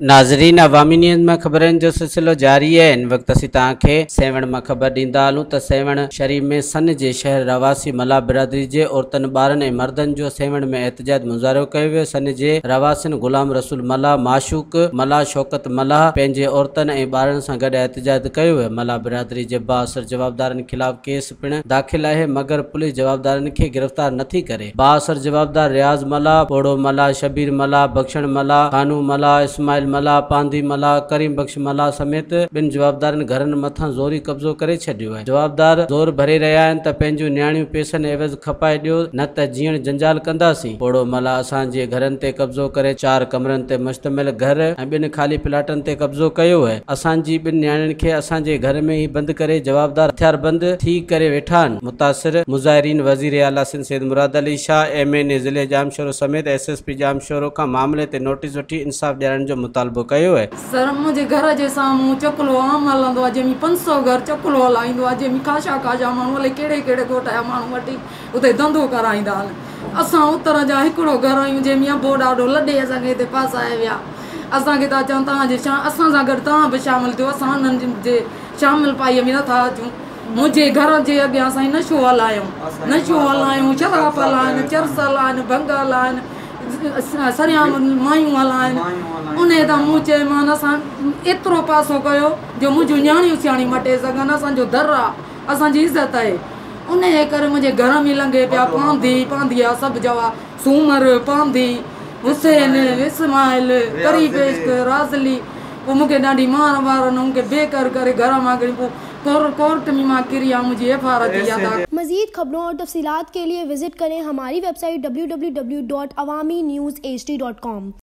ناظرين عوامي نيوز مان خبرن جو سلسلو جاري آهي هن وقت اسين توهان کي سيوهڻ مان خبر ڏيندا هلون ته سيوهڻ شريف ۾ سن جي شهر رهواسي ملاح برادري جي عورتن ٻارن ۽ مردن جو سيوهڻ ۾ احتجاج مظاهرو ڪيو ويو سن جي رهواسين غلام رسول ملاح معشوق ملاح شوڪت ملاح پنهنجي عورتن ۽ ٻارن سان گڏ احتجاج ڪيو ويو ملاح برادري جي بااثر جوابدارن خلاف ڪيس پڻ داخل آهي مگر پوليس جوابدارن کي گرفتار نٿي ڪري. بااثر جوابدار رياض ملاح، پوڙهو ملاح، شبير ملاح، بخشڻ ملاح، خانو ملاح، اسماعيل ملاح، پانڌي ملاح، ڪريم بخش ملاح سميت ٻن جوابدارن گهرن مٿان زوري قبضو ڪري ڇڏيو آهي. جوابدار زور ڀري رهيا آهن ته پنهنجون نياڻيون پئسن عيوض کپائي ڏيو نه ته جيئڻ جنجال ڪنداسين. پوڙهو ملاح اسان جي گهرن تي قبضو ڪري چار ڪمرن تي مشتمل گهر ۽ ٻن خالي پلاٽن تي قبضو ڪيو آهي. اسان جي ٻن نياڻين کي اسان جي گهر ۾ ئي بند ڪري جوابدار هٿياربند ٿي ڪري ويٺا آهن، متاثر مظاهرين وزير اعليٰ Sindh Syed Murad Ali Shah, M N A ضلعي ڄامشورو سميت ايس ايس پي ڄامشورو کان معاملي تي نوٽيس وٺي انصاف ڏيارڻ جو مطالبو ڪيو آهي. سر منهنجي گهر جي سامهون چڪلو عام هلندو آهي جنهن ۾ 500 گهر چڪلو هلائيندو آهي جنهن ۾ خاشا خاشا ماڻهو الائي ڪهڙي ڪهڙي ڳوٺ جا ماڻهو وٺي اتي ڌنڌو ڪرائيندا آهن اسان اتر جا هڪڙو گهر آهيون جنهن ۾ ابو ڏاڏو لڏي اسان کي هتي ڦاسائي ويا اسان کي ٿا چون توهان جي شا اسان سان گڏ توهان به شامل ٿيو اسان انهن جي شامل پائيء ۾ نٿا اچون منهنجي گهر جي اڳيان سائين نشو هلايائون نشو هلايائون شراب هلائن چرس هلائن ڀنگ هلائن سرعام مايون هلائن انهي تان مون چيومان اسان ايترو پاسو ڪيو جو منهنجون نياڻيون سياڻيون مٽي سگهن اسان جو در آ اسان جي عزت آهي انهيء ڪري منهنجي گهر ۾ لنگهي پيا پانڌي پانڌي آ سڀ جوا سومر پانڌي حسين اسماعيل قريب عشق رازلي پوء مون کي ڏاڍي مار وارن مون کي بي گهر ڪري گهر مان ڪڍي پوء ڪورٽ ۾ مان ڪري آ منهنجي ايف آر ٿي آ داخل. مزيد خبرون اور تفصيلات کے لئے وزٽ کریں ہماری ویب سائٹ www.awamiNewsHD.com.